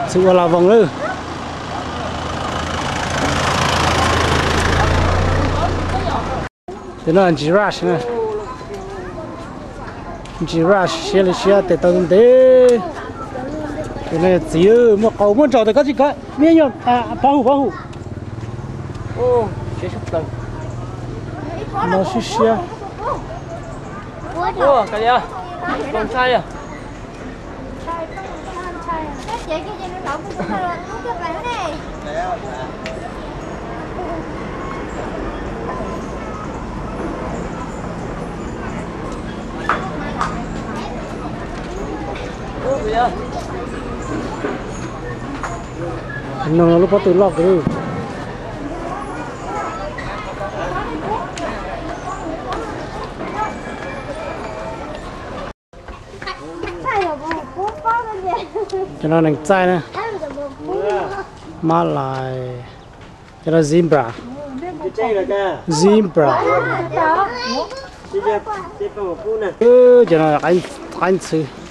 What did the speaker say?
Txwm ua la voos lawm. Tus no giraffe na. Giraffe siab li siab tes taw ntev. Tus no yog txiv muaj qau muaj ntsaum tes koj tsis kov me nyuam pov hum pov hum. No siab siab. No lub pob tw loj kawg. Cov no nees txaij na. Mab lais. Cov no zebra. Zebra. Cov no qaib ntxhw.